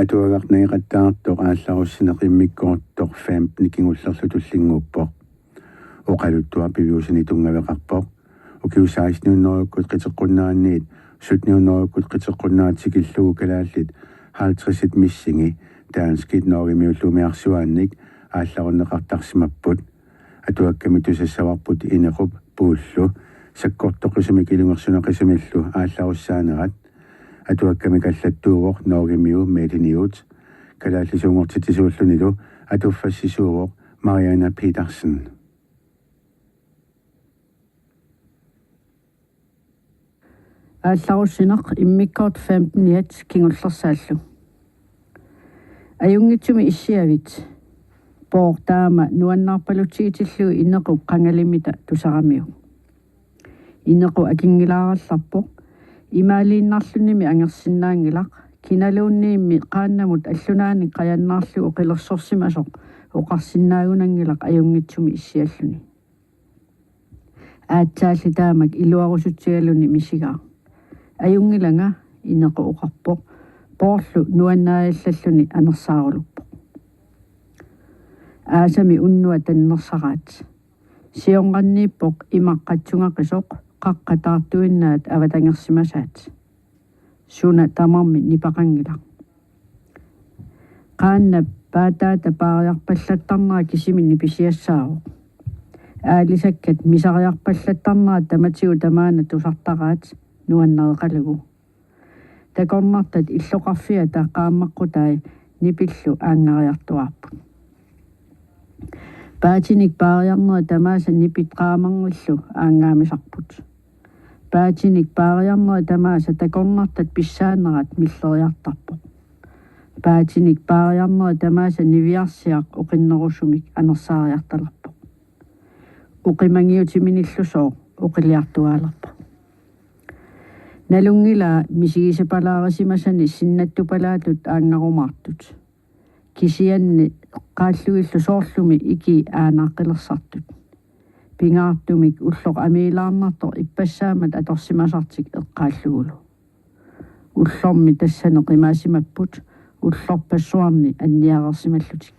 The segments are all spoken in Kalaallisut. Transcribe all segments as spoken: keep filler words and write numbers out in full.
Atuagaq nangeqattaartoq aallarussineq immikkoortoq femten kingullerlu tullinnguuppoq. Oqaluttuaq piviusuni tunngaveqarpoq. Ukiut sekstenhundredekkut qiteqqunnaaniit syttenhundredekkut qiteqqunnaat tikillugu kalaallit halvtredsit missingi danskit norgemiullu umiarsuaannik aallarunneqartarsimapput. Atuakkami tusassavarput Inequp Puullu sakkortoqisumik ilungersunaqisumillu aallarussaanerat. Atuakkamik allattuuvoq norgemiu Mette Newth, kalaallisuunngortitsisuullunilu atuffassisuuvoq Marianne Petersen. Aallarussineq immikkoortoq femteniat kingullersaallu. Ajunngitsumik issiavit. Poor taama nuannaarpalutsigitillugit Inequp qangalimita tusaramiuk. Inequ akinngilaarallarpoq. Imaaliinnarlunimi angersinnaanngilaq. Kinaluunniimmi qaannamut allunaanit qajannaarlugu qilersorsimasoq oqarsinnaagunanngilaq ajunngitsumik issialluni. Aatsaalli taamak iluarusutsigaluni misigaaq. Ajunngilanga, Inequ oqarpoq. Poorlu nuannaajallalluni anersaaruluppoq. Aasami unnua tannersaraat. Siornanniippoq imaq qatsungaqisoq, qaqqat taartuinnaat avatangersimasaat. Suna tamarmi nipaqanngilaq. Qaannap paataata paariarpallattarnera kisimi nipisiassaavoq. Aalisakkat misariarpallattarnerat tamatigut tamaana tusartaraat nuannareqalugu. Takornartat illoqarfiata qaammaqqutai nipillu aanngariartuaarput. Paatinik paariarnerit tamaasa nipit qaamarnillu aanngaamisarput. Paatinik paariarnerit tamaasa takornartat pissaanerat milleriartarpoq. Paatinik paariarnerit tamaasa niviarsiaq oqinnerusumik anersaariartalerpoq. Oqimangiutiminillusooq oqiliartuaalerpoq. Nalunngilaa misigisipalaarisimasani sinnattupalaatut aanngarumaartut. Kisianni eqqaallugillu soorlumi ikii aanaaqqilersartut. Pingaartumik ulloq amiilaarnartoq ippassaammat atorsimasartik eqqaallugulu. Ullormi tassani qimaasimapput ullorpassuarni anniareersimallutik.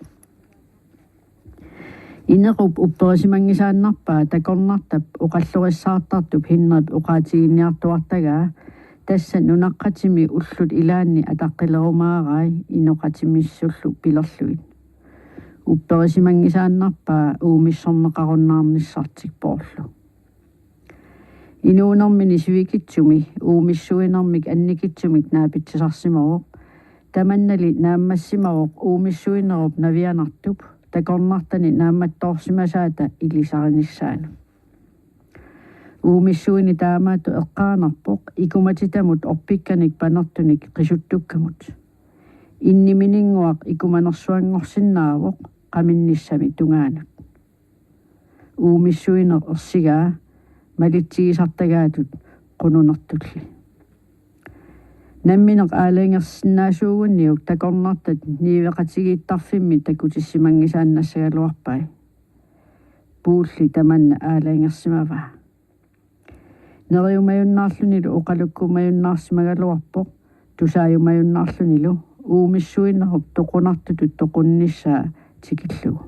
Inequp upperisimanngisaannarpaa takornartap oqallorissaartartup Hinnerip oqaatigiinniartuartagaa, tassa nunaqqatimi ullut ilaanni ataqqilerumaarai inoqatimissullu pilerlugit. Upperisimanngisaannarpaa uumissorneqarunnaarnissartik Poorlu. Inuunermini sivikitsumi uumissuinermik annikitsumik naapitsisarsimavoq. Tamannali naammassimavoq uumissuinerup navianartup takornartani naammattoorsimasaata ilisarinissaanut. Uumissuini taamaattoq eqqaanarpoq ikumatitamut orpikkanik panertunik qisuttukkamut. Innimininnguaq ikumanersuanngorsinnaavoq qaminnissami tungaanut. Uumissuineq ersigaa malitsigisartagaatut qununertulli. Nammineq aalajangersinnaasuugunniuk takornartat niueqatigiittarfimmi takutissimanngisaannassagaluarpai. Puulli tamanna aalajangersimavaa. Neriumajunnaarlunilu oqalukkumajunnaarsimagaluarpoq, tusaajumajunnaarlunilu uumissuinerup toqunartutut toqunnissaa tikillugu.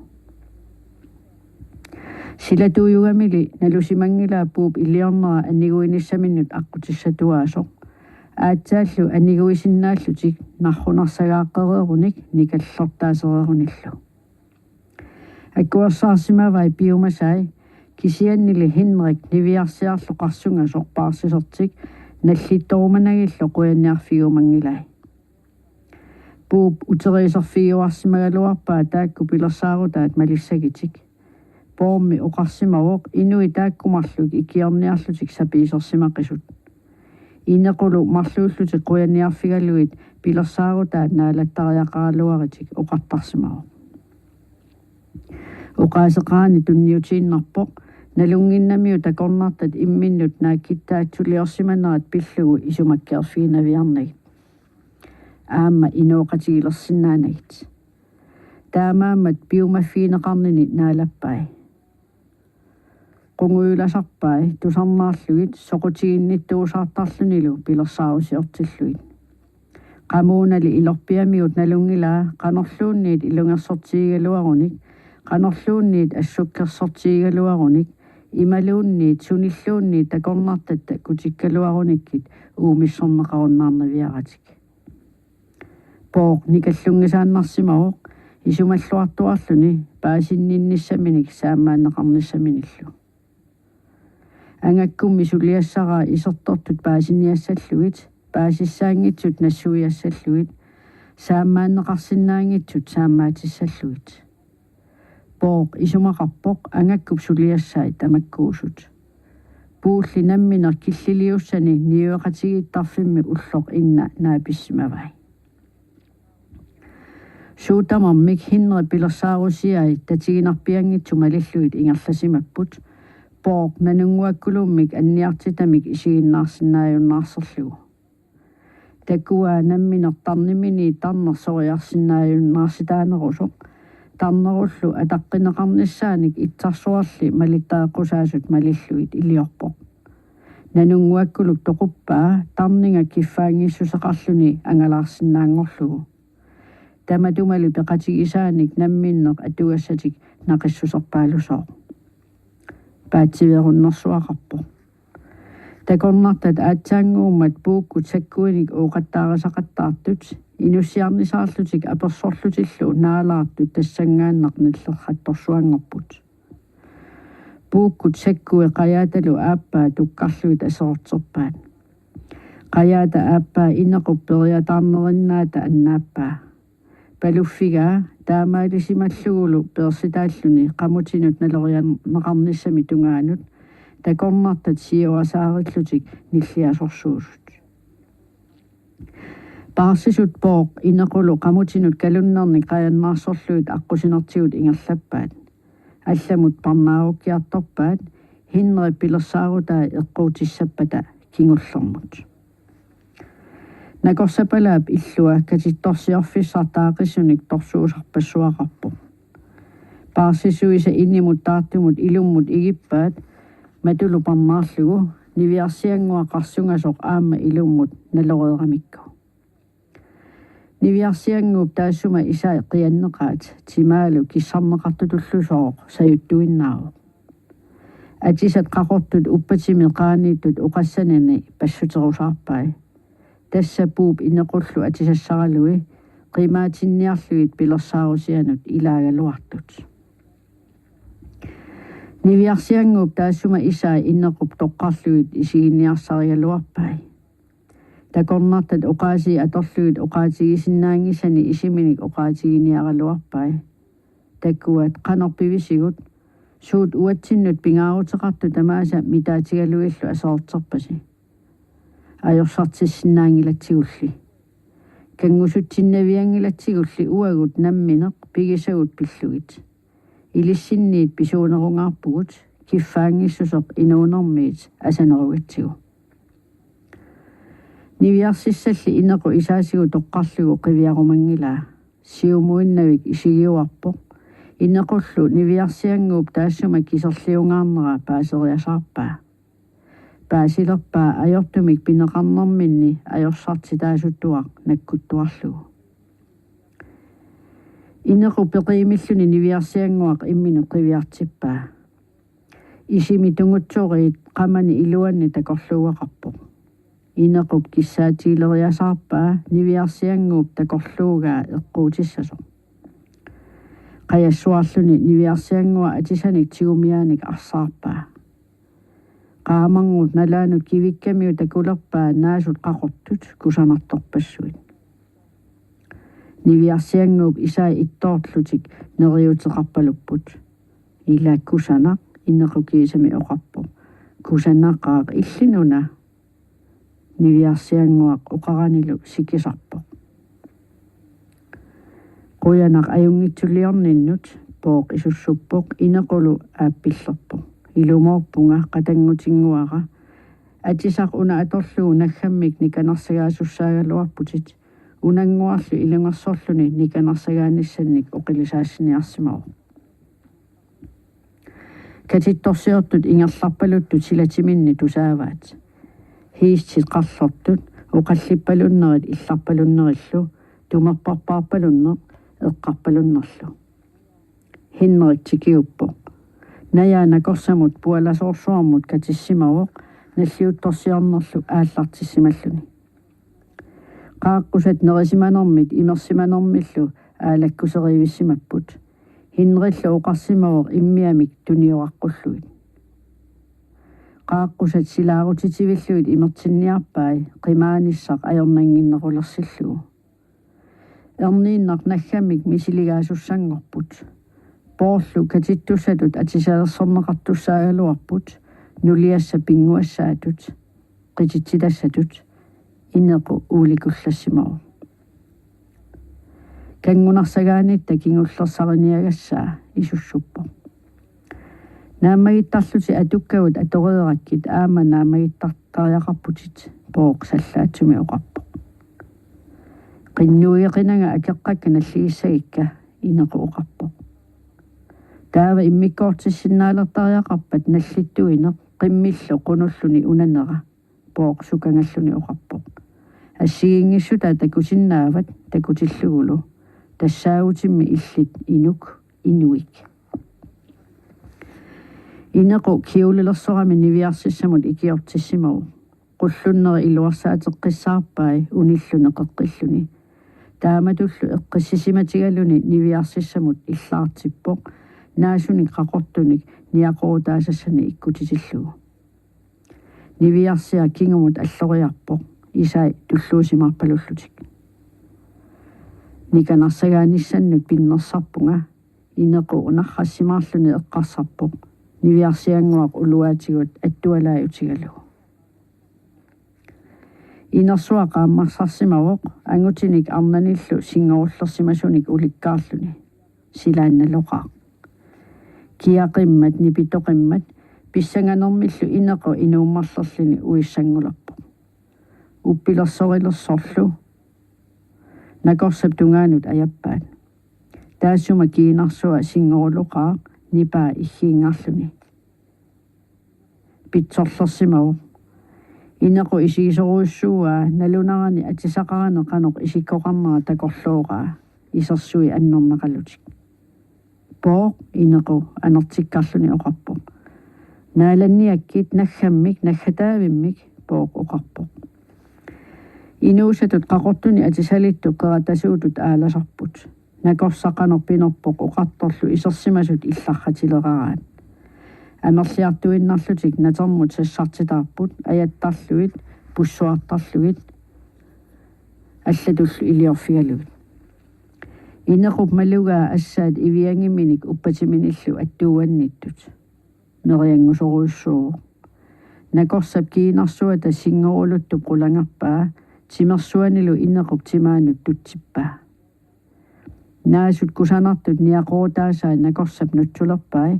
Silatuujugamili nalusimanngilaa Puup iliornera aniguinissaminnut aqqutissatuaasoq. Aatsaallu aniguisinnaallutik narrunarsagaaqqereerunik nikallertaasereerunillu. Akuersaarsimavai piumasai, kisiannili Hinnerip niviarsiarlu qarsungasoq paarsisertik nallittorumanagillu qujanniarfigiumanngilai. Puup uteriiserfigiuarsimagaluarpaa taakku pilersaarutaat malissagitik. Poormi oqarsimavoq inuit taakku marluk ikiorniarlutik sapiisersimaqisut. Inequlu marluullutik qujanniarfigalugit pilersaarutaat naalattariaqaraluaritik oqartarsimavoq. Oqaaseqarani tunniutiinnarpoq nalunnginnamiuk takornartat imminnut naakkittaatsuliorsimanerat pillugu isumakkeerfiginaviarnagit. Aamma inooqatigilersinnaanagit. Taamaammat piumaffigineqarnini naalappai. Qungujulasarpai tusarnaarlugit soqutiginnittuusaartarlunilu pilersaarusiortillugit. Qamuunali ilorpiamigut nalunngilaa qanorluunniit ilungersortigigaluarunik, qanorluunniit assukkersortigigaluarunik, imaluunniit sunilluunniit takornartat takkutikkaluarunikkit uumissorneqarunnaarnaviaratik. Pooq nikallunngisaannarsimavoq isumalluartuarluni paasinninnissaminik saammaanneqarnissaminillu. Angakkummi suliassaraa isertortut paasiniassallugit, paasissaanngitsut nassuiassallugit, saammaanneqarsinnaanngitsut saammaatissallugit. Pooq isumaqarpoq angakkup suliassai tamakkuusut. Puulli nammineq killiliussani niueqatigiittarfimmi ulloq inna naapissimavai. Suut tamarmik Hinnerip pilersaarusiai tatiginarpianngitsut malillugit ingerlasimapput, Pooq Nanunnguakkulummik anniartitamik isiginnaarsinnaajunnaarserlugu. Takuaa nammineq tarniminit tarneq soriarsinnaajunnaarsitaanerusoq, tarnerullu ataqqineqarnissaanik itsarsuarli malittareqqusaasut malillugit iliorpoq. Nanunnguakkuluk toquppaa tarninga kiffaanngissuseqarluni angalaarsinnaanngorlugu. Tamatumali peqatigisaanik namminneq atugassatik naqissuserpaalusooq. Paatsiveerunnersuaqarpoq. Takornartat aatsaannguummat puukkut sakkuinik ooqattaarisaqattaartut inussiarnisaarlutik apersorlutillu naalaartut tassanngaannaq nillerrattorsuanngorput. Puukkut sakkui qajaatalu aappaa tukkarlugit aserorterpaat. Qajaata aappaa Inequp periataarnerinnaata annaappaa. Paluffigaa taamaalisimalugulu peersitaalluni qamutinut naloriarneqarnissami tungaanut takornartat siuasaarillutik nilliasorsuusut. Paarsisut Pooq Inequlu qamutinut kalunnernik qajannaarsorlugit aqqusinertigut ingerlappaat. Allamut parnaarukkiartorpaat Hinnerip pilersaarutai eqquutissappata kingullermut. Nakorsapalaap illua katittorsiorfissaq taaqisunik torsuusarpassuaqarpoq. Paarsisuisa inimut taartumut ilummut igippaat matulu parnaarlugu niviarsiannguaq qarsungasoq aamma ilummut naloreeramikku. Niviarsiannguup taassuma isai qianneqaat timaalu kissarneqartutullusooq sajuttuinnaavoq. Atisat qaqortut uppatimi qaaniittut oqassanani passuterusaarpai. Tassa Puup Inequllu atisassaralui qimaatinniarlugit pilersaarusianut ilaagaluartut. Niviarsiannguup taassuma isai Inequp toqqarlugit isiginniarsarigaluarpai. Takornartat oqaasii atorlugit oqaatigisinnaanngisani isiminik oqaatiginiaraluarpai. Takuat qanoq pivisigut, suut uatsinnut pingaaruteqartut tamaasa mitaatigalugillu aserorterpasi. Ajorsartissinnaanngilatsigulli. Kanngusutsinnavianngilatsigulli uagut nammineq pigisagut pillugit. Ilissinniit pisuunerungaarpugut kiffaanngissuseq inuunermiit asanerugatsigu. Niviarsissalli Inequ isaasigut toqqarlugu qiviarumanngilaa. Siumuinnavik isigiuarpoq. Inequllu niviarsiannguup taassuma kiserliungaarnera paaseriasaarpaa. Paasilerpaa ajortumik pineqarnerminni ajorsartitaasuttuaq nakkuttuarlugu. Inequ peqiimilluni niviarsiannguaq imminut qiviartippaa. Isimi tungutsoriit qamani iluanni takorluugaqarpoq. Inequp kissaatigileriasaarpaa niviarsiannguup takorluugaa eqquutissasoq. Qajassuarluni niviarsiannguaq atisanik tigumiaanik arsaarpaa. Qaamarngut nalaanut kivikkamiuk takulerpaa naasut qaqortut kusanartorpassuit. Niviarsiannguup isai ittoorlutik neriuteqarpalupput. Ila kusanaq, Inequ kiisami oqarpoq. Kusanaqaaq illinuna. Niviarsiannguaq oqaranilu sikisarpoq. Qujanaq ajunngitsuliorninnut, Pooq isussuppoq, Inequlu aappillerpoq. Ilumoorpunga qatanngutinnguara. Atisaq una atorlugu naggammik nikanarsagaasussaagaluarputit. Unannguarlu ilungersorluni nikanarsagaanissannik oqilisaassiniarsimavoq. Katittorsiortut ingerlarpaluttut silatiminni tusaavaat. Hiistit qarlortut Oqallippalunnerit illarpalunnerillu, tumerparpaarpalunneq eqqarpalunnerlu. Henrik tikiuppoq. Najaa nakorsamut pualasoorsuarmut katissimavoq nalliuttorsiornerlu aallartissimalluni. Qaaqqusat nerisimanermit imersimanermillu aalakkuseriivissimapput. Henriklu oqarsimavoq immiamik tunioraqqullugit. Qaaqqusat silaarutitivillugit imertinniarpai qimaanissaq ajornannginnerulersillugu. Erniinnaq naggammik misiligaasussanngoorput. Poorlu katittussatut atisalersorneqartussaagaluarput nuliassat pinnguassaatut, qititsitassatut, Inequ uulikullassimavoq. Kanngunarsagaanitta kingullersariniagassaa isussuppoq. Naammagittarlutit atukkavut atoreerakkit aamma naammagittartariaqarputit, Pooq sallaatsumik oqarpoq. Qinnuigeqinanga akeqqakka nalligissagikka, Inequ oqarpoq. Taava immikkoortissinnaalertariaqarpat nallittuineq qimmillu qunulluni unanera, Pooq sukangalluni oqarpoq. Assigiinngissutaat takusinnaavat takutillugulu. Tassaagutimmi illit inuk, inuik. Inequ kjolelersorami niviarsissamut ikiortissimavoq. Qullunneri iluarsaateqqissaarpai unilluni qeqqilluni. Taamatullu eqqissisimatigaluni niviarsissamut illaartippoq, naasunik qaqortunik niaqorutaasassanik ikkutitillugu. Niviarsiaq kingumut alloriarpoq, isai tulluusimaarpalullutik. Nikanarsagaanissannut pinnersarpunga, Inequ narrassimaarluni eqqarsarpoq, niviarsiannguaq uluaatigut attualaajutigalugu. Inersuaq qaammarsarsimavoq angutinik arnanillu singorullersimasunik ulikkaarluni. Silaannaloqaaq. Kiaqimmat nipitoqimmat pissanganermillu Inequ inuummarlerluni uissanngulerpoq. Uppilersorilersorlu nakorsap tungaanut ajappaat. Taassuma kiinarsua singorulluaqaaq nipaa iggiinngarluni. Pitsorlersimavoq. Inequ isigisorujussuuaa nalunarani atisaqarani qanoq isikkoqarnera takorlooraa, isersui annerneqalutik. Pooq, Inequ anertikkarluni oqarpoq. Naalanniakkit naggammik naggataavimmik, Pooq oqarpoq. Inuusatut qaqortunik atisalittut qeratasuutut aalasarput. Nakorsaq qanoq pinerpoq oqartorlu isersimasut illarratileraraat. Amerliartuinnarlutik natermut sassartitaarput ajattarlugit, pussuartarlugit, allatullu iliorfigalugit. Inequp malugaa assaat iviangiminik uppatiminillu attuuannittut. Merianngusorujussuuvoq. Nakorsap kiinarsuata singoruluttup qulangerpaa, timersuanilu Inequp timaanut tutsippaa. Naasut kusanartut niaqorutaasaat nakorsap nutsulerpai,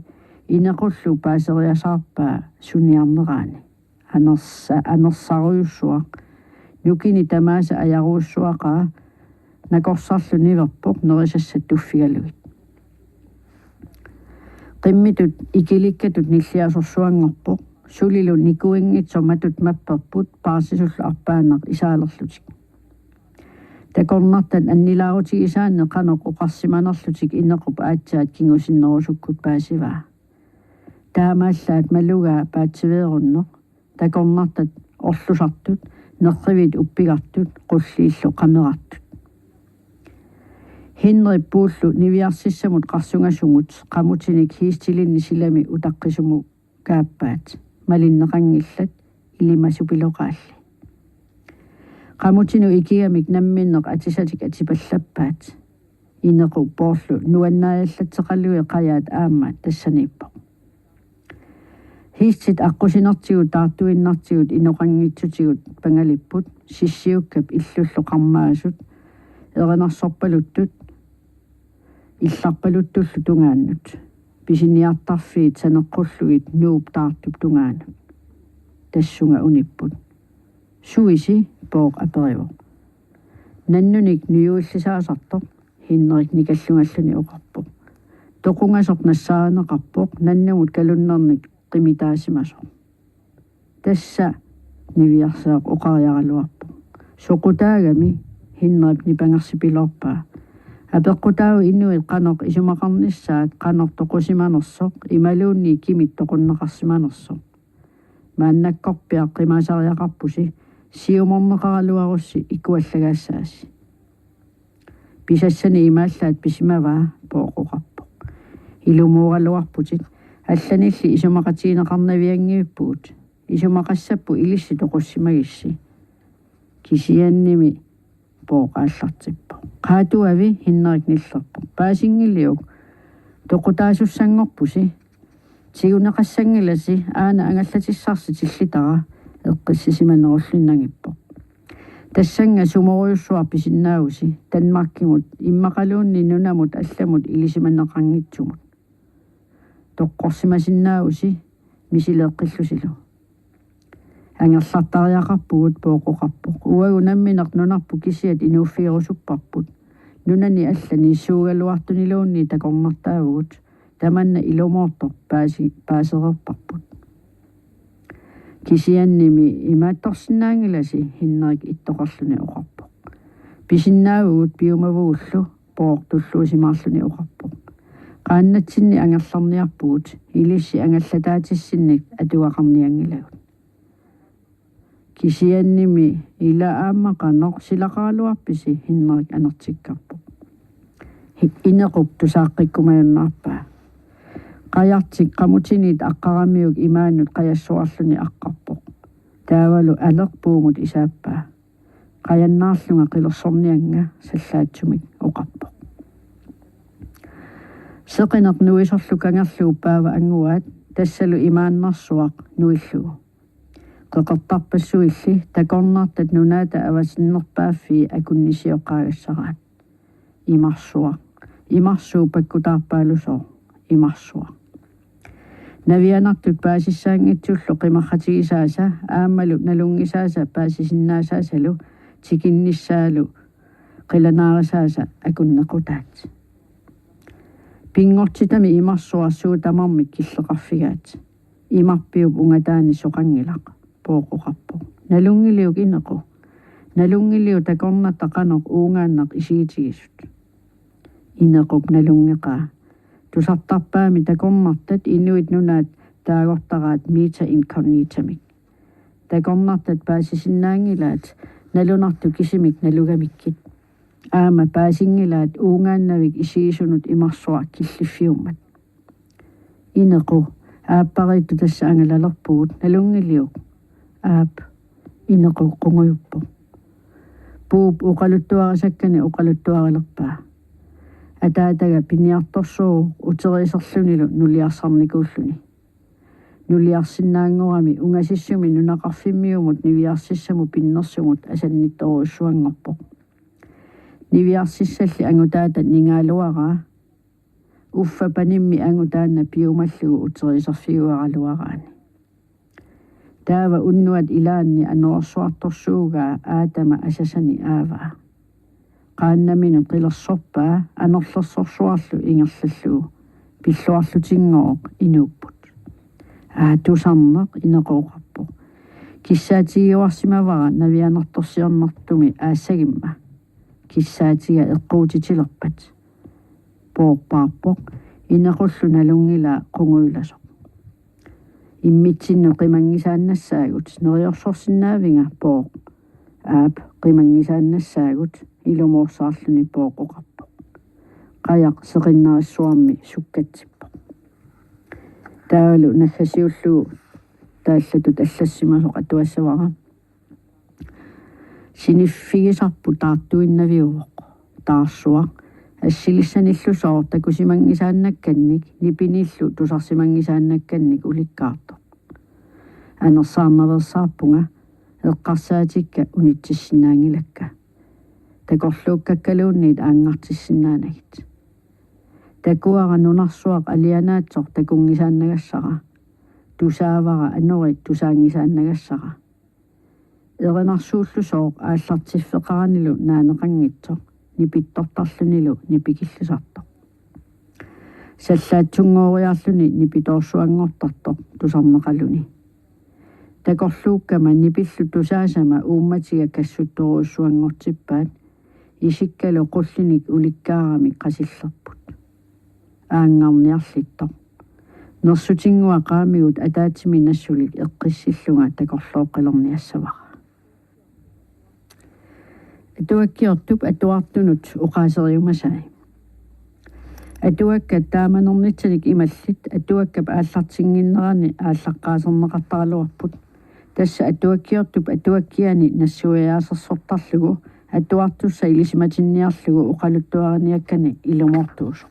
Inequllu paaseriasaarpaa suniarneraani. Anersa-, anersarujussuaq. Nukini tamaasa ajarujussuaqaa, nakorsarlu niverpoq nerisassat tuffigalugit. Qimmitut ikilikkatut nilliasorsuanngorpoq, sulilu nikuinngitsoq matut mapperput paarsisullu arpaannaq isaalerlutik. Takornartat annilaarutigisaanni qanoq oqarsimanerlutik Inequp aatsaat kingusinnerusukkut paasivaa. Taamaallaat malugaa paatsiveerunneq, takornartat orlusartut, nerrivit uppigartut, qulliillu qamerartut. Henrik puullu niviarsissamut qarsungasumut qamutinik hiistilinni silami utaqqisumukaappaat, malinneqanngillat, ilimasupiloqaalli. Qamutinut ikigamik namminneq atisatik atipallappaat. Inequp Poorlu nuannaajallatseqalui qajaat aamma tassaniippoq. Hiistit aqqusinertigut taartuinnartigut inoqanngitsutigut pangalipput, sissiukkap illullu qarmaasut, erinarsorpaluttut, illarpaluttullu tungaannut. Pisiniartarfiit saneqqullugit Nuup taartup tungaanut. Tassunga unipput. Suisi? Pooq aperivoq. Nannunik nujuillisaasartoq, Henrik nikallungalluni oqarpoq. Toqungasoq nassaarineqarpoq, nannumut kalunnernik qimitaasimasoq. Tassa, niviarsiaq oqariaraluarpoq. Soqutaagami Hinnerip nipangersipiloorpaa. Apeqqutaavoq inuit qanoq isumaqarnissaat, qanoq toqusimanersoq imaluunniit kimit toqunneqarsimanersoq. Maannakkorpiaq qimaasariaqarpusi, siumorneqaraluarussi ikuallagaassaasi. Pisassani imaallaat pisimavaa, Pooq oqarpoq. Ilumooraluarputit, allanilli isumaqatigineqarnavianngivippugut. Isumaqassapput ilissi toqussimagissi. Kisiannimi Pooq aallartippoq. Qaatuavi, Hinnerik nillerpoq. Paasinngiliuk, toqutaasussanngorpusi. Tiguneqassanngilasi, aana angallatissarsi tillitara, eqqissisimanerulluinnanngippoq. Tassannga sumorujussuaq pisinnaavusi, Danmarkimut immaqaluunniit nunamut allamut ilisimaneqanngitsumut. Toqqorsimasinnaavusi misileeqqillusilu. Angerlartariaqarpugut, Pooq oqarpoq. Uagut nammineq nunarput kisiat inuuffigerusupparput. Nunani allani suugaluartuniluunniit takornartaavugut. Tamanna ilumoortoq paasi-, paasereerparput. Kisiannimi imaattorsinnaanngilasi, Hinnerik ittoqarluni oqarpoq. Pisinnaavugut piumavugullu, Pooq tulluusimaarluni oqarpoq. Qaannatsinni angerlarniarpugut, ilissi angallataatissinnik atugaqarnianngilagut. Kisiannimi ila aamma qanoq silaqaraluarpisi, Hinnerik anertikkarpoq. Hi-, Inequp tusaaqqikkumajunnaarpaa. Qajartik qamutiniit aqqaramiuk imaanut qajassuarluni aqqarpoq. Taavalu aleq puumut isaappaa. Qajannaarlunga qilersorniannga, sallaatsumik oqarpoq. Seqineq nuisorlu kangerluup paava anguaat, tassalu imaannarsuaq nuillugu. Qeqertarpassuilli takornartat nunaata avasinnerpaaffii akunnisioqqaagassaraat. Imarsuaq. Imarsuup pakkutaarpaalusooq. Imarsuaq. Navianartut paasissaanngitsullu qimarratigisaasa aammalu nalunngisaasa paasisinnaasaassalu tikinnissaalu qilanaarisaasa akunnequtaat. Pinngortitami imarsuaq suut tamarmik killeqarfigaat. Imarpiup ungataani soqanngilaq, Pooq oqarpoq. Nalunngiliuk, Inequ? Nalunngiliuk takornartat qanoq uungaannaq isigitigisut? Inequp nalunngeqaa. Tusartarpaami takornartat inuit nunaat taagortaraat meta incognitamik. Takornartat paasisinnaanngilaat nalunartut kisimik nalugamikkit. Aamma paasinngilaat uungaannavik isigisunut imarsuaq killiffiummat. Inequ, aappariittoq tassa angalalerpugut, nalunngiliuk? Aap, Inequ qungujuppoq. Puup oqaluttuarisakkani oqaluttuarilerpaa. Ataataga piniartorsuuvoq uteriiserlunilu nuliarsarnikuulluni. Nuliarsinnaanngorami ungasissumi nunaqarfimmiumut niviarsissamut pinnersumut asannittorujussuanngorpoq. Niviarsissalli angutaata ningaaluaraa. Uffa panimmi angut taanna piumallugu uteriiserfigiuaraluaraanni. Taava unnuap ilaanni anorersuartorsuugaa aatama asasani aavaa. Qaannaminut qilersorpaa anorlersorsuarlu ingerlallugu. Pilluarlutinngooq inuupput. Aa, tusarneq, Inequ oqarpoq. Kissaatigiuarsimavara navianartorsiornertumi aassagimma. Kissaatiga eqquutitilerpat. Pooq paarpoq, Inequllu nalunngilaa qungujulasoq. Immitsinnut qimanngisaannassaagut, neriorsorsinnaavinga, Pooq? Aap, qimanngisaannassaagut, ilumoorsaarluni Pooq oqarpoq. Qajaq seqinnarissuarmi sukkatsippoq. Taavalu naggasiullugu taallatut allassimasoq atuassavara. Siniffigisarput taartuinnaviuvoq. Taarsuaq. Assilissanillusooq takusimanngisaannakkannik, nipinillu tusarsimanngisaannakkannik ulikkaartoq. Anersaarnaveersaarpunga, eqqarsaatikka unitsissinnaanngilakka. Takorluukkakkaluunniit aanngartissinnaanagit. Takuara nunarsuaq alianaatsoq takunngisaannagassara. Tusaavara anori tusaanngisaannagassara. Erinarsuullusooq aallartiffeqaranilu naaneqanngitsoq, nipittortarlunilu nipikillisartoq. Sallaatsunngooriarluni nipitoorsuanngortartoq tusarneqaluni. Takorluukkama nipillu tusaasama uummatiga kassuttorujussuanngortippaat, isikkalu qullinik ulikkaaramik qasillerput. Aanngarniarlittoq. Nersutinnguaq qaamigut ataatsimi nassulik eqqissillunga takorlooqqilerniassavara. Atuakkiortup atuartunut oqaaseriumasai. Atuakkat taamanernitsanik imallit atuakkap aallartinnginnerani aallaqqaaserneqartaraluarput. Tassa atuakkiortup atuakkiani nassuiaasersortarlugu atuartussat ilisimatinniarlugu oqaluttuariniakkani ilumoortuusoq.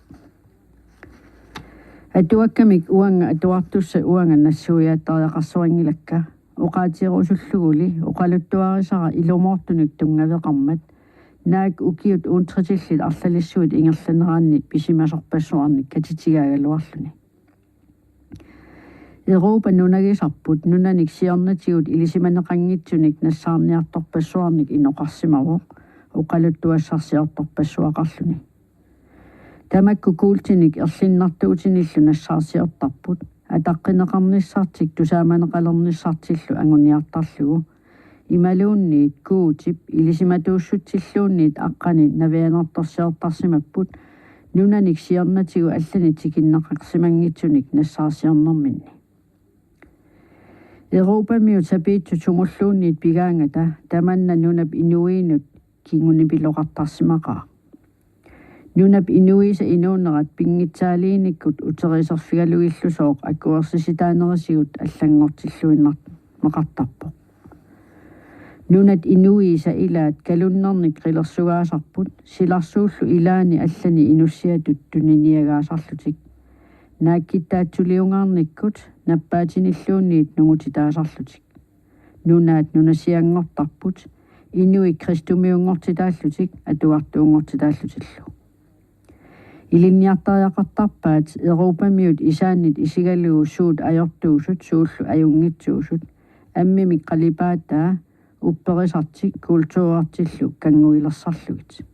Atuakkamik uanga atuartussat uanga nassuiaattariaqarsorinngilakka, oqaatigerusulluguli oqaluttuarisara ilumoortunik tunngaveqarmat, naak ukiut uuntritillit arlalissuit ingerlaneranni pisimasorpassuarnik katitigaagaluarluni. Europa nunagisarput nunanik siornatigut ilisimaneqanngitsunik nassaarniartorpassuarnik inoqarsimavoq, oqaluttuassarsiortorpassuaqarluni. Tamakku kuultinik erlinnartuutinillu nassaarsiortarput, ataqqineqarnissartik tusaamaneqalernissartillu anguniartarlugu, imaluunniit Guutip ilisimatuussutsilluunniit aqqani navianartorsiortarsimapput, nunanik siornatigut allanik tikinneqarsimanngitsunik nassaarsiornerminni. Europamiut sapiitsut sumulluunniit pigaangata tamanna nunap inuiinut kingunipiloqartarsimaqaaq. Nunap inuisa inuunerat pinngitsaaliinikkut uteriserfigalugillusooq akuersisitaanerisigut allanngortilluinnarneqartarpoq. Nunat inuisa ilaat kalunnernik qilersugaasarput, silarsuullu ilaanni allani inussiatut tuniniagaasarlutik. Naakkittaatsuliungaarnikkut nappaatinilluunniit nungutitaasarlutik. Nunaat nunasianngortarput, inuit kristumiunngortitaallutik atuartuunngortitaallutillu. Ilinniartariaqartarpaat Europamiut isaannit isigalugu suut ajortuusut suullu ajunngitsuusut, ammimik qalipaataa, upperisartik kulturertillu kannguilersarlugit.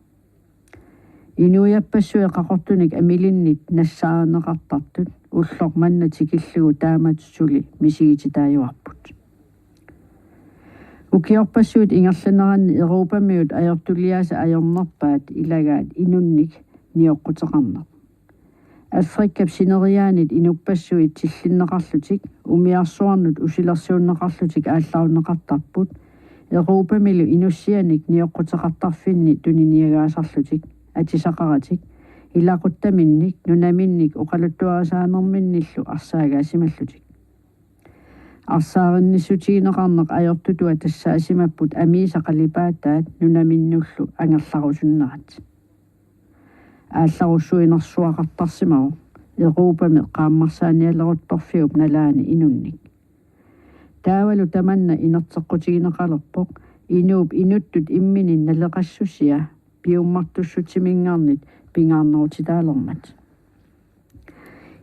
Inuiappassuit qaqortunik amilinnit nassaarineqartartut ulloq manna tikillugu taamatut suli misigititaajuarput. Ukiorpassuit ingerlaneranni Europamiut ajortuliaasa ajornerpaat ilagaat inunnik nioqquteqarneq. Afrikap sineriaanit inuppassuit tillinneqarlutik umiarsuarnut usilersuunneqarlutik aallarunneqartarput, Europamilu inussianik nioqquteqartarfinni tuniniagaasarlutik, atisaqaratik, ilaquttaminnik, nunaminnik oqaluttuarisaanerminnillu arsaagaasimallutik. Arsaarinniissutigineqarneq ajortutua tassaasimapput amiisa qalipaataat nunaminnullu angerlarusunnerat. Aallarussuinersuaqartarsimavoq Europami qaammarsaanialeruttorfiup nalaani inunnik. Taavalu tamanna inerteqqutigineqalerpoq inuup inuttut imminit naleqassusia piummartussutsiminngaanniit pingaarnerutitaalermat.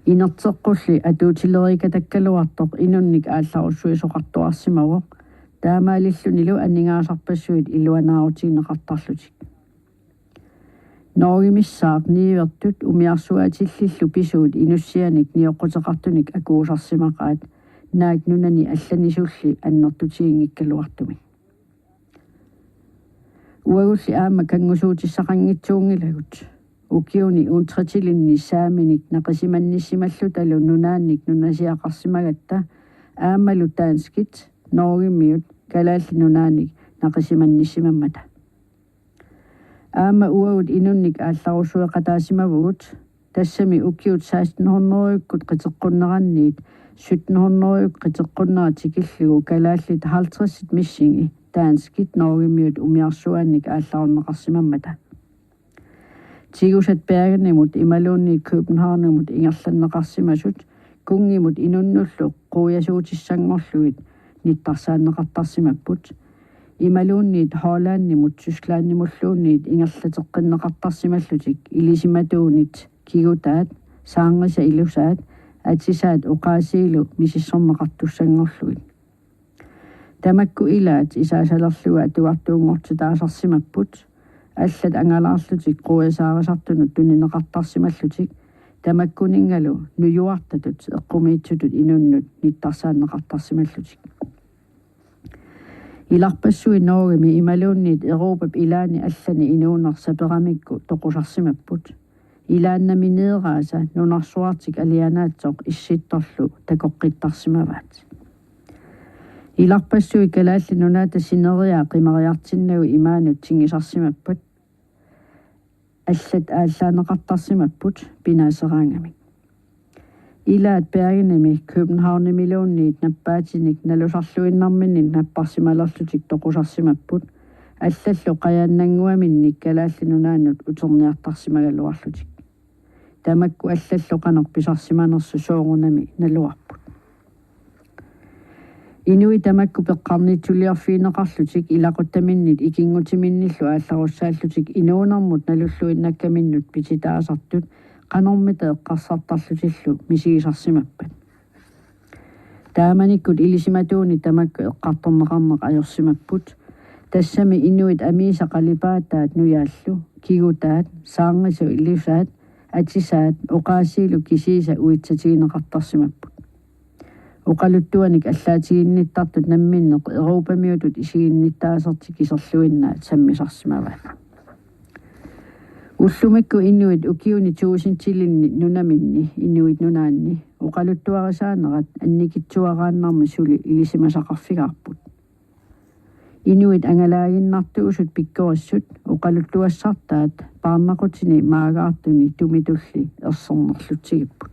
Inerteqqulli atuutileriikatakkaluartoq inunnik aallarussuisoqartuarsimavoq, taamaalillunilu aningaasarpassuit iluanaarutigineqartarlutik. Norgemissaaq niuertut umiarsuaatillillu pisuut inussianik nioqquteqartunik akuusarsimaqaat, naak nunani allanisulli annertutiginngikkaluartumik. Uagulli aamma kanngusuutissaqanngitsuunngilagut. Ukiuni uuntritilinni saaminik naqisimannisssimallutalu nunaannik nunasiaqarsimagatta aammalu danskit Norgemiut Kalaallit Nunaannik naqisimannissimammata. Aamma uagut inunnik aallarussueqataasimavugut, tassami ukiut seksten hundrede-kkut qiteqqunneranniit sytten hundrede-kkut qiteqqunnerat tikillugu kalaallit halvtredsit missingi danskit Norgemiut umiarsuaannik aallarunneqarsimammata. Tigusat Bergenimut imaluunniit Københavnimut ingerlanneqarsimasut kunngimut inunnullu quiasuutissanngorlugit nittarsaanneqartarsimapput, imaluunniit Hollandimut Tysklandimulluunniit ingerlateqqinneqartarsimallutik ilisimatuunit kigutaat, saarngisat ilusaat, atisaat oqaasiilu misissorneqartussanngorlugit. Tamakku ilaat isaasalerlugu atuartuunngortitaasarsimapput, allat angalaarlutik quiasaarisartunut tunineqartarsimallutik, tamakkuninngalu nujuartatut eqqumiitsutut inunnut nittarsaanneqartarsimallutik. Ilarpassui Norgemi imaluunniit Europap ilaani allani inuuneq saperamikku toqusarsimapput. Ilaannamineeraasa nunarsuartik alianaatsoq Issittorlu takoqqittarsimavaat. Ilarpassui Kalaallit Nunaata sineriaa qimeriartinnagu imaanut tingisarsimappat. Allat aallaaneqartarsimapput pinaaseraangamik. Ilaat Bergenimi Københavnimiluunniit nappaatinik nalusarluinnarminnik napparsimalerlutik toqusarsimapput, allallu qajaannannguaminnik Kalaallit Nunaannut uterniartarsimagaluarlutik. Tamakku allallu qanoq pisarsimanersut soorunami naluarput. Inuit tamakku peqqarniitsuliorfigineqarlutik ilaquttaminnit ikinngutiminnillu aallarussaallutik inuunermut nalulluinnakkaminnut pititaasartut qanormita eqqarsartarlutillu misigisarsimappat. Taamanikkut ilisimatuunik tamakku eqqartorneqarneq ajorsimapput. Tassami inuit amiisa qalipaataat nujaallu, kigutaat, saarngisut ilusaat, atisaat, oqaasiilu kisiisa uitsatigineqartarsimapput. Oqaluttuanik allaatiginnittartut namminneq Europamiutut isiginnittaasertik iserluinnaat sammisarsimavaat. Ullumikkut inuit ukiuni tuusintilinni nunaminni, inuit nunaanni, oqaluttuarisaanerat annikitsuaraannarmi suli ilisimasaqarfigaarput. Inuit angalaaginnartuusut pikkorissut oqaluttuassartaat paarnaqutini maagaartuni tumitulli ersernerlutsigipput.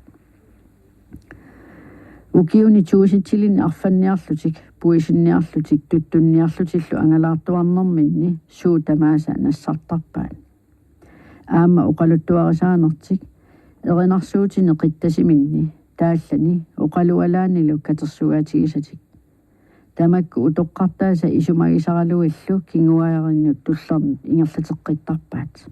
Ukiuni tuusintilinni arfanniarlutik, puisinniarlutik, tuttunniarlutillu angalaartuarnerminni suut tamaasa nassartarpaat. Aamma oqaluttuarisaanertik erinarsuutini qittasiminni, taallani oqalualaanilu katersugaatigisatik. Tamakku utoqqartaasa isumagisaralugillu kinguaarinnut tullernut ingerlateqqittarpaat.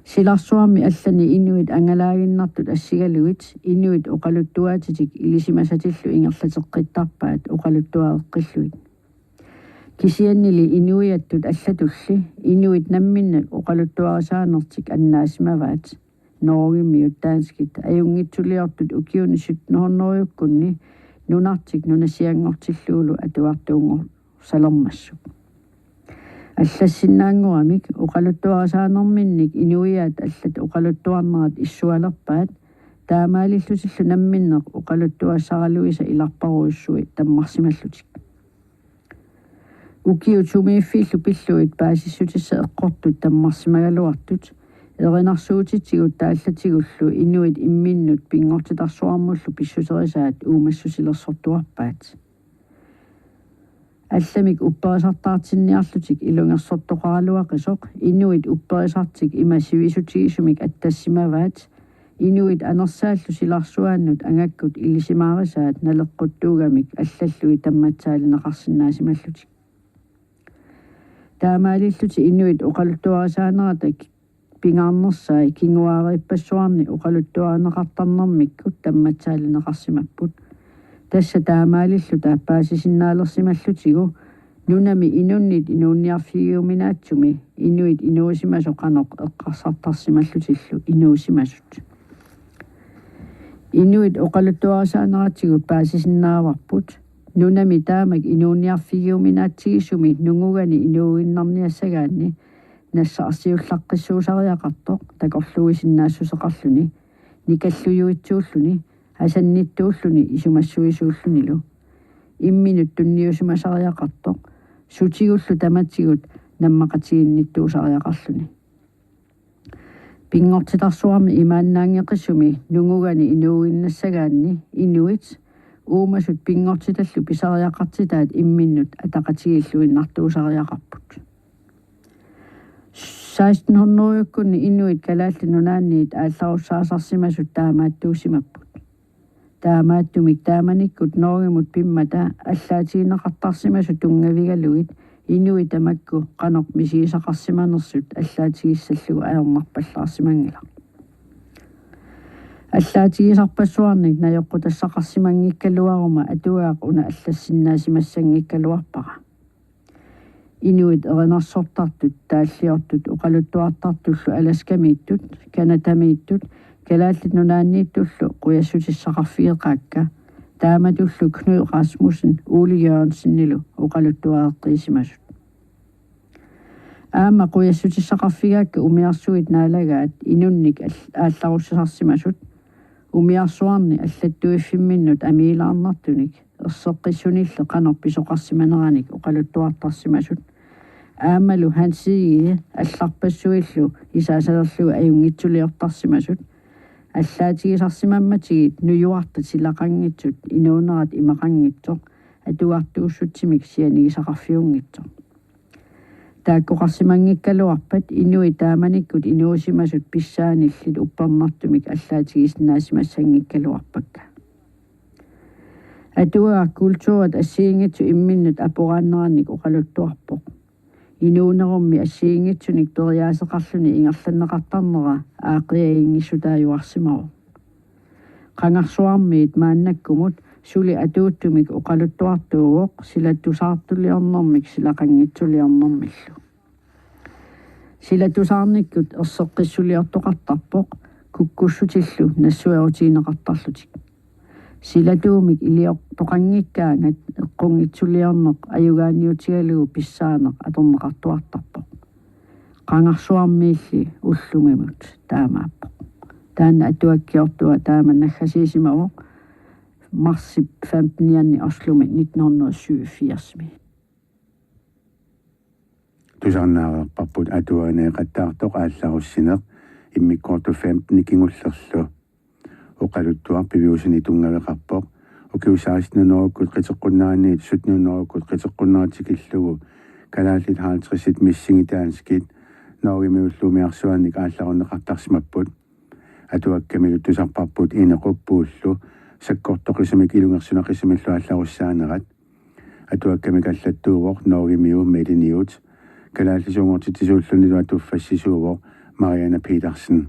Silarsuarmi allani inuit angalaaginnartut assigalugit inuit oqaluttuaatitik ilisimasatillu ingerlateqqittarpaat oqaluttuareqqillugit. Kisiannili inuiattut allatulli inuit namminneq oqaluttuarisaanertik annaasimavaat. Norgemiut danskit ajunngitsuliortut ukiuni sytten hundrede-ukkunni nunartik nunasianngortillugulu atuartuunngorsalermassuk. Allassinnaanngoramik oqaluttuarisaanerminnik inuiaat allat oqaluttuarnerat issualerpaat, taamaalillutillu namminneq oqaluttuassaraluisa ilarparujussui tammarsimallutik. Ukiut sumiiffiillu pillugit paasissutissat eqqortut tammarsimagaluartut, erinarsuutitsigut taallatigullu inuit imminnut pinngortitarsuarmullu pissuterisaat uumassusilersortuarpaat. Allamik upperisartaartinniarlutik ilungersortoqaraluaqisoq inuit upperisartik ima sivisutigisumik attassimavaat, inuit anersaallu silarsuaannut angakkut ilisimaarisaat naleqquttuugamik allallugit tammatsaalineqarsinnaasimallutik. Taamaalillutik inuit oqaluttuarisaanerata pingaarnersai kinguaariippassuarni oqaluttuarineqartarnermikkut tammatsaalineqarsimapput. Tassa taamaalilluta paasisinnaalersimallutigu nunami inunnit inuuniarfigiuminaatsumi inuit inuusimasut qanoq eqqarsartarsimallutillu inuusimasut. Inuit oqaluttuarisaaneratigut paasisinnaavarput nunami taamak inuuniarfigiuminaatsigisumi nungugani inuuginnarniassagaanni nassaarsiullaqqissuusariaqartoq takorluuisinnaassuseqarluni, nikallujuitsuulluni, asannittuulluni isumassuisuullunilu. Imminut tunniusimasariaqartoq sutigullu tamatigut nammaqatiginnittuusariaqarluni. Pinngortitarsuarmi imaannaanngeqisumi nungugani inuuginnassagaanni inuit uumasut pinngortitallu pisariaqartitaat imminnut ataqatigiilluinnartuusariaqarput. Seksten hundrede-ukkunni inuit Kalaallit Nunaanniit aallarussaasarsimasut taamaattuusimapput. Taamaattumik taamanikkut Norgemut pimmata allaatigineqartarsimasut tunngavigalugit inuit tamakku qanoq misigisaqarsimanersut allaatigissallugu ajornarpallaarsimanngilaq. Allaatigisarpassuarnik najoqqutassaqarsimanngikkaluaruma atuagaq una allassinnaasimassanngikkaluarpara. Inuit erinarsortartut, taalliortut, oqaluttuartartullu Alaskamiittut, Canadamiittut, Kalaallit Nunaanniittullu qujassutissaqarfigeqaakka, Taamatullu Knud Rasmussen Ole Jørgensenilu oqaluttuareqqiisimasut. Aamma qujassutissaqarfigaakka umiarsuit naalagaat inunnik al-, aallarussisarsimasut, umiarsuarni allattuiffimminnut amiilaarnartunik erseqqissunillu qanoq pisoqarsimaneranik oqaluttuartarsimasut, aammalu Hans Egede allarpassuillu isaasalerlugu ajunngitsuliortarsimasut, allaatigisarsimammatigit nujuartat silaqanngitsut inuunerat imaqanngitsoq atugartuussutsimik sianigisaqarfiunngitsoq. Taakkoqarsimanngikkaluarpat inuit taamanikkut inuusimasut pissaanillit uppernartumik allaatigisinnaasimassanngikkaluarpakka. Atuagaq kulturit assigiinngitsut imminnut aporaannerannik oqaluttuarpoq. Inuunerummi assigiinngitsunik periaaseqarluni ingerlanneqartarnera aaqqiaginngissutaajuarsimavoq. Qangarsuarmiit maannakkumut suli atuuttumik oqaluttuartuuvoq silatusaartuliornermik silaqanngitsuliornermillu. Silatusaarnikkut erseqqissuliortoqartarpoq kukkussutillu nassuerutigineqartarlutik. Silatuumik iliortoqanngikkaangat eqqunngitsuliorneq ajugaaniutigalugu pissaaneq atorneqartuartarpoq. Qangarsuarmiilli ullumimut taamaappoq. Taanna atuakkiortua taama naggasiisimavoq marsip femtenianni Oslomi nitten hundrede syvogfirsimi. Tusarnaareerparput atuagaq neeqattaartoq aallarussineq immikkoortoq femteni kingullerlu. Oqaluttuaq piviusuni tunngaveqarpoq. Ukiut seksten hundredekkut qiteqqunneraniit sytten hundredekkut qiteqqunnerat tikillugu kalaallit halvtredsit missingit danskit Norgemiullu umiarsuarnik aallarunneqartarsimapput. Atuakkamilu tusarparput Inequp Puullu sakkortoqisumik ilungersunaqisumillu aallarussaanerat. Atuakkamik allattuuvoq Norgemiu Meliniut. Kalaallisuunngortitsisuullunilu atuffassisuuvoq Marianne Petersen.